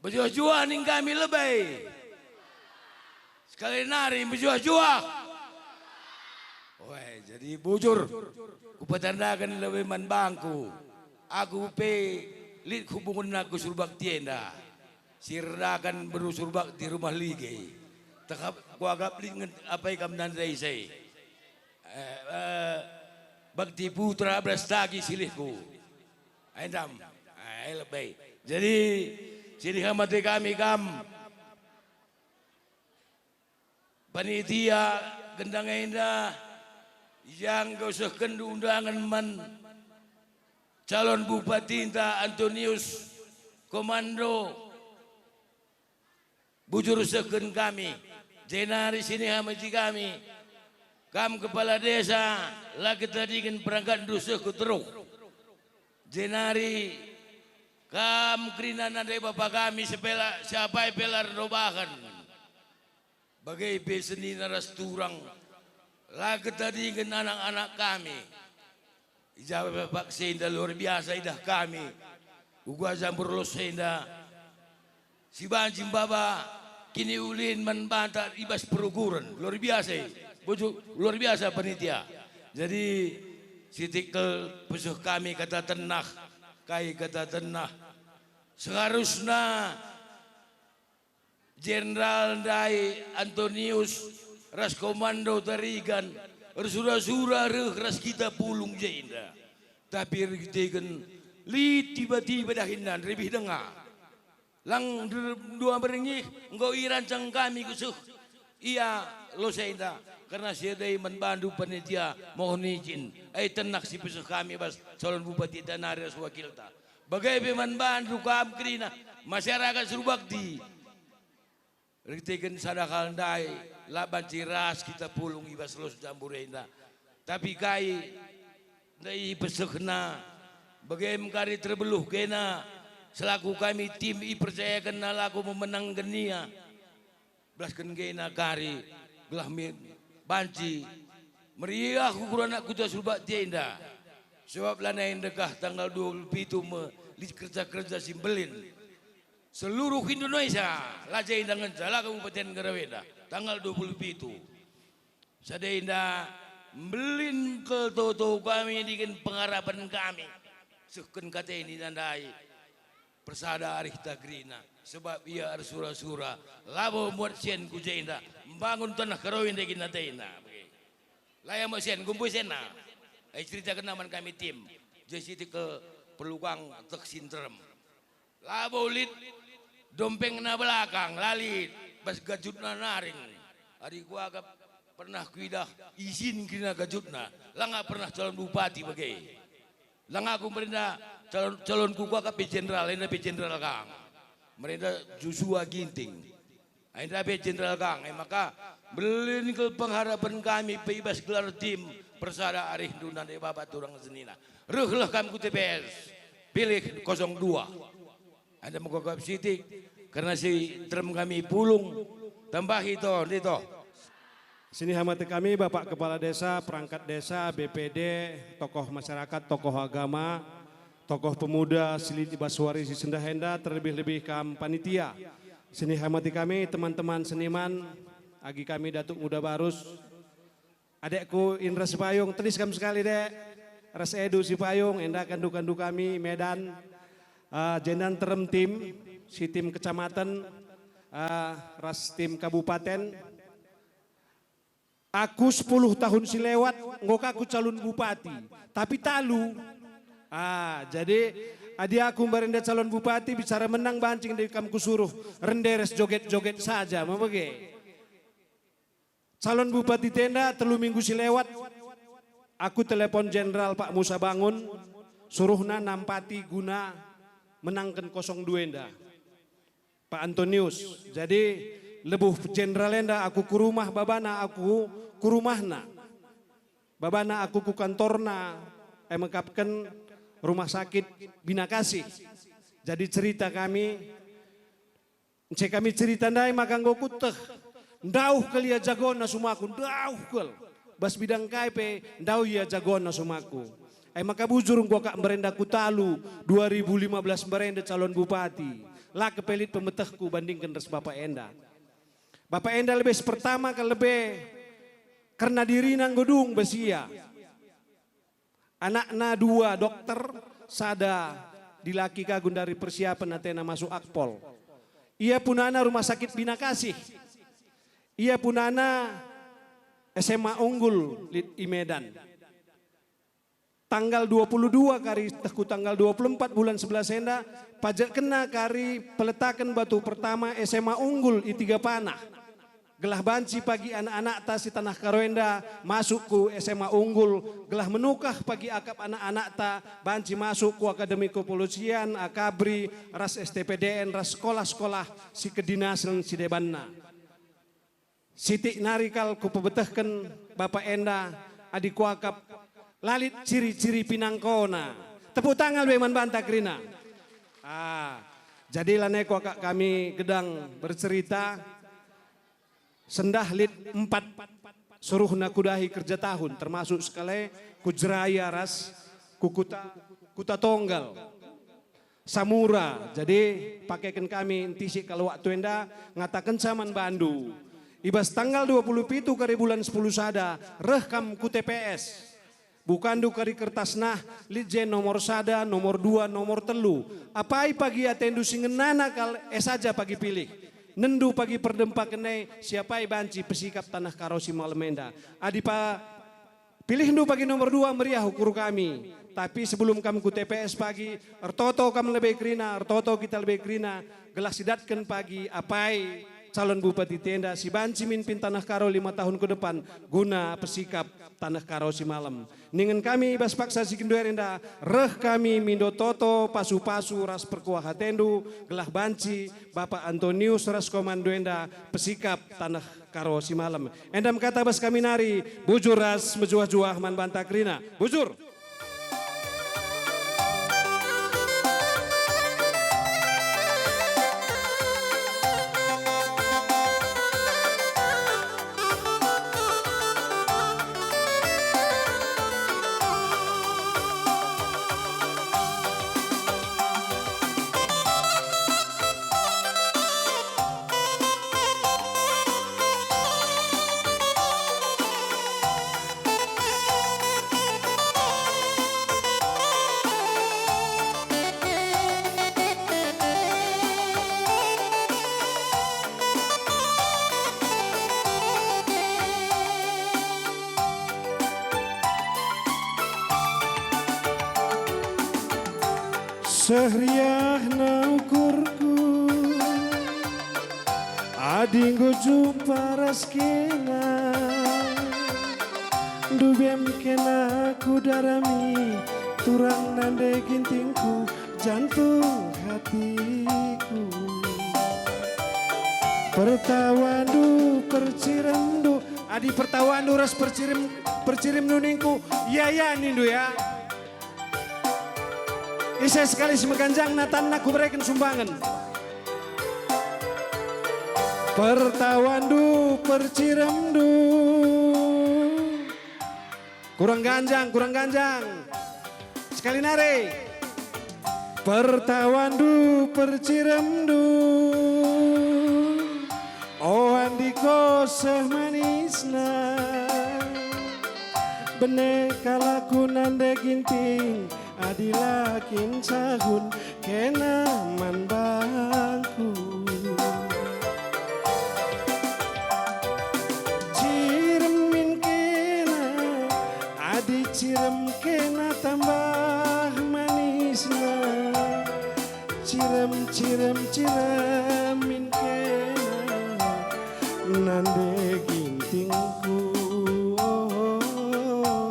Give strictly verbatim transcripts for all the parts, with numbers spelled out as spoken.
Bejuah-juah ning kami lebe. Sekali nari bejuah-juah. Weh, jadi bujur. Kupatandaken lebe man bangku. Aku pe lit hubungen aku Surbakti enda. Si erdakan beru Surbakti rumah Lige. Tekap kuakap lit nge-, apai kam nandai sai. Eh, eh, Bakti Putra belas tagi silihku. Ai ndam. Ai lebe. Jadi, sini hamate kami kam. Panitia gendang enda, yang enggo sehkenndu undangen man calon bupatinta Antonius Komando. Bujur sehken kami, jenari sini hamate kami, kam kepala desa, la ketadingen perangkatndu seh ku teruh. Jenari kam kerina nandai bapa kami sepela, siapai pe la ernobahen. Bage pe senina ras turang, la ketadingen anak-anak kami. I ja pe paksa enda luar biasa idah kami. Uga jambur los enda. Si banci maba kiniulin man banta i bas perukuren. Luar biasa, i. Bojo, luar biasa panitia. Jadi, sitik kal peseh kami kata tenah, kai kata tenah. Seharusna Jenderal ndai Antonius ras Komando Tarigan ersura-sura reh ras kita pulung jenda. Tapi erkiteken lit tiba-tiba dahinna nderbih denga. Lang der-, dua merengi enggo irancang kami keseh ia losenda, kerna si edai man bandu panitia mohon izin. Ai tenah si peseh kami bas calon bupati tanari ras wakilta. Bage pe man bandu kam kerina masyarakat Surbakti. Erkiteken sada hal ndai, la banci ras kita pulung i bas los jambur enda. Tapi kai ndai ipesehna, bage me kari terbeluh kena, selaku kami tim ipercayakenna lako memenangken ia. Belasken kena kari, gelah me-, banci meriah ukur anak kuta Surbakti enda. Sebab lanai ndekah tanggal dua puluh pitu me lit kerja-kerja si mbelin. Seluruh Indonesia, la jenda ngenca, la Kabupaten Garawenda, tanggal dua puluh pitu. Sada enda mbelin kal toto kami dingen pengharapen kami. Sehken kata ini nandai persada arih ta kerina, sebab ia ersura-sura, labo muat sen ku jenda, mbangun taneh Garawenda kin atena. La ia muat sen, gumpui senna. Ai ceritakenna man kami tim, je sitik kal perlu kang tek si nterem. Labo lit dompengna belakang, la lit bas gajutna naring. Adi kuakap pernah kuidah izin kerina gajutna, langa pernah calon bupati bage. Langa aku merenda calon, calonku kuakap pe jenderal, enda pe jenderal kang. Merenda Joshua Ginting. Enda pe jenderal kang, e maka mbelin kal pengharapen kami pe i bas gelar tim persada arihndu nande bapa turang senina. Rehlah kam ku T P S, pilih kosong dua. Enda mekokap sitik, kerna si terem kami pulung, tambahi to, ndi to. Sini hamate kami, Bapak Kepala Desa, perangkat desa, B P D, tokoh masyarakat, tokoh agama, tokoh pemuda, si lit i bas wari si sendah enda, terlebih-lebih kam panitia. Sini hamate kami, teman-teman seniman, agi kami Datuk Muda Barus, adekku Indra Sipayung, tedis kam sekali, Dek. Ras Edu Sipayung, enda kandu-kandu kami Medan. Eh, jenda nterem tim, si tim kecamatan, eh, ras tim kabupaten. Aku sepuluh tahun si lewat, enggo ka aku calon bupati. Tapi talu. Ah, jadi adi aku mbarenda calon bupati, bicara menang banci ndai kam kusuruh, rende ras joget-joget saja, me bage. Calon bupati tenda telu minggu si lewat, aku telepon Jenderal Pak Musa Bangun, suruhna nampati guna menangken kosong dua enda. Pak Antonius. Jadi, lebuh Jenderal enda aku ku rumah babana, aku ku rumahna. Babana aku ku kantorna, e mekapken rumah sakit Bina Kasih. Jadi cerita kami, ence kami cerita ndai maka enggo kuteh. Ndauh kal ia jagona sumaku, ndauh kal. Bas bidang kai pe, ndauh ia jagona sumaku. E maka bujur enggo kak mbarenda ku talu, dua ribu lima belas mbarenda calon bupati. La kepe lit pemetehku bandingken ras bapa enda. Bapa enda lebe si pertama kal lebe kerna dirina enggo dung bas ia. Anakna dua dokter, sada dilaki ka gundari persiapen atena masuk Akpol. Ia punana Rumah Sakit Bina Kasih. Ia punana S M A Unggul lit i Medan. Tanggal dua puluh dua kari teh ku tanggal dua puluh empat bulan sebelas enda, pajekkenna kari peletaken batu pertama S M A Unggul i Tiga Panah. Gelah banci pagi anak-anakta si Tanah Karo enda masuk ku S M A Unggul, gelah menukah pagi akap anak-anakta banci masuk ku Akademi Kepolisian, Akabri, ras S T P D N, ras sekolah-sekolah si kedinasen si debanna. Sitik nari kal kupebetehken bapa enda adi kuakap la lit ciri-ciri pinangkona. Tepuk tangan be man banta kerina. Ah, jadi lanai kuakap kami gedang bercerita. Sendah lit empat suruhna kudahi kerja tahun, termasuk sekali ku Jeraya ras ku Kuta, Kuta Tonggal, Samura. Jadi pakeken kami ntisik kal waktu enda ngatakenca man bandu. I bas tanggal dua puluh pitu kari bulan sepuluh sada reh kam ku T P S. Bukanndu kari kertas nah, lit je nomor sada, nomor dua, nomor telu. Apai pagi atendu si ngenana kal, e saja pagi pilih. Nendu pagi perdempaken e, siapai banci pesikap Tanah Karo si malem enda. Adi pa pilihndu pagi nomor dua, meriah ukur kami. Tapi sebelum kam ku T P S pagi, ertoto kam lebe kerina, ertoto kita lebe kerina, gelah sidatken pagi apai calon bupati enda si banci mimpin Tanah Karo lima tahun ku depan guna pesikap Tanah Karo si malem. Ningen kami i bas paksa si genduari enda, reh kami mindo toto, pasu-pasu ras perkuah atendu, gelah banci Bapa Antonius ras komando enda pesikap Tanah Karo si malem. Enda me kata bas kami nari, bujur ras mejuah-juah man banta kerina. Bujur! Seh riahna ukurku, adi enggo jumpa ras kena, ndubem kena kudarami, turang nande gintingku, jantung hatiku. Pertawandu, perciremndu, adi pertawandu ras percirem, perciremndu ningku, ya, ya, nindu ya. Ise sekali si meganjangna tanna kubereken sumbangen. Pertawandu, perciremndu. Kurang ganjang, kurang ganjang. Sekali nari. Pertawandu, perciremndu. O andiko seh manisna, bene kal aku nande ginting, adi la kin sahun kena man bangku. Cirem min kena, adi cirem kena tambah manisna. Cirem, cirem, cirem min kena nande gintingku, oh,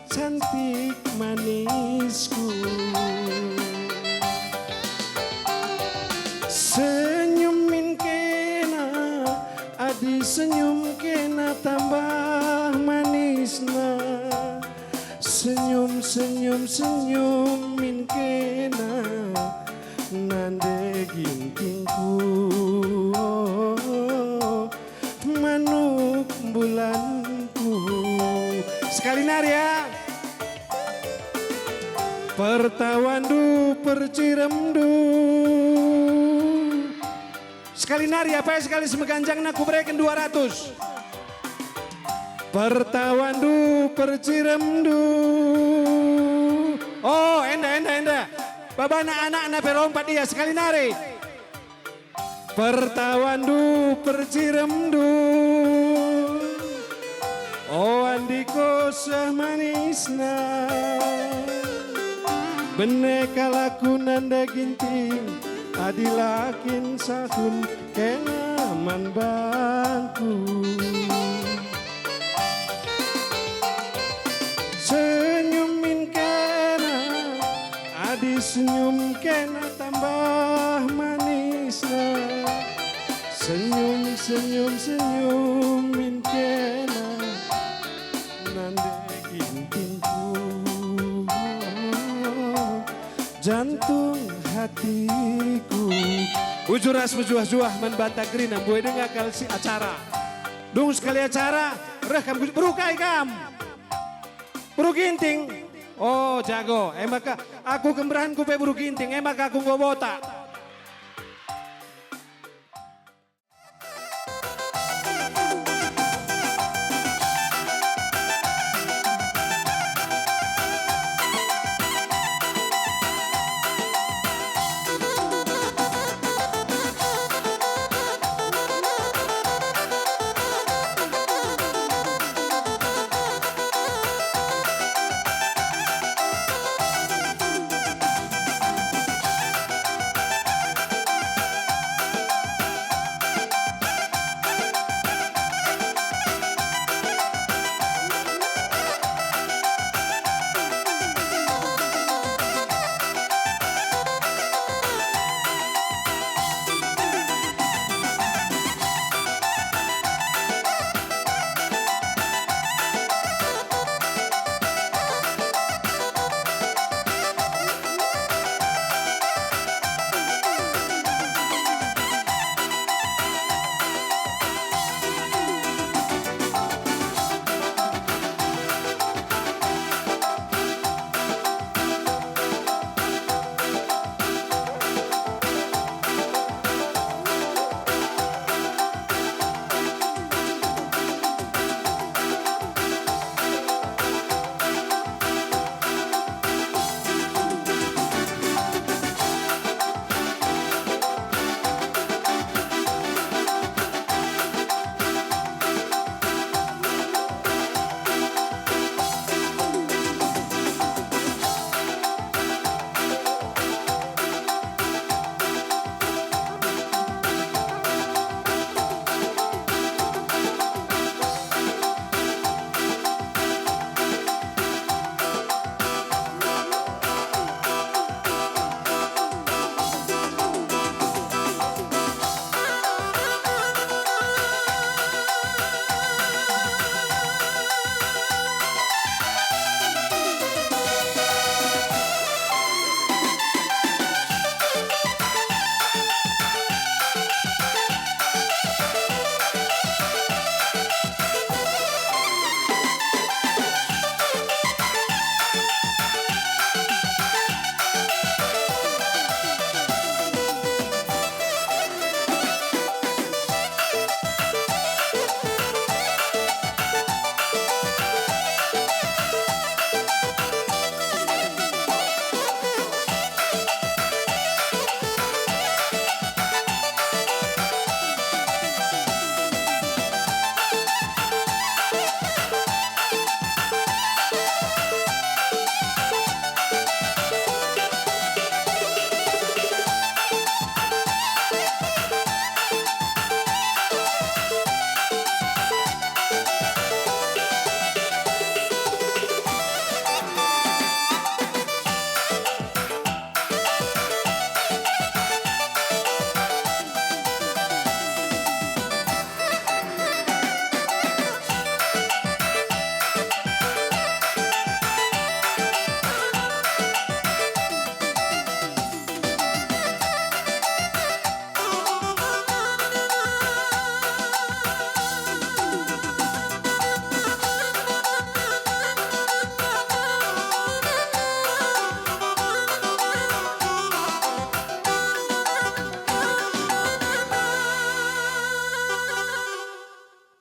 cantik manisku. Senyum min kena, adi senyum kena tambah manisna. Senyum, senyum, senyum min kena nande gintingku, oh, manuk bulanku. Sekali nari ya. Pertawandu, perciremndu. Sekali nari, apai sekali si meganjangna kubereken dua ratus. Pertawandu, perciremndu. Oh, enda, enda, enda. Babana anakna pe rompat ia sekali nari. Pertawandu, perciremndu. O, andiko seh manisna. Bene kal aku nande Ginting, adi la kin sahun kena man bangku. Senyum min kena, adi senyum kena tambah manisna. Senyum, senyum, senyum min kena, nande Gintingku, jantung hatiku. Bujur ras mejuah-juah man banta kerina, mbue denga kal si acara. Dung sekali acara, reh kam ku, beru kai kam? Beru Ginting. Oh, jago. E maka aku kemberahenku pe beru Ginting, e maka aku enggo botak.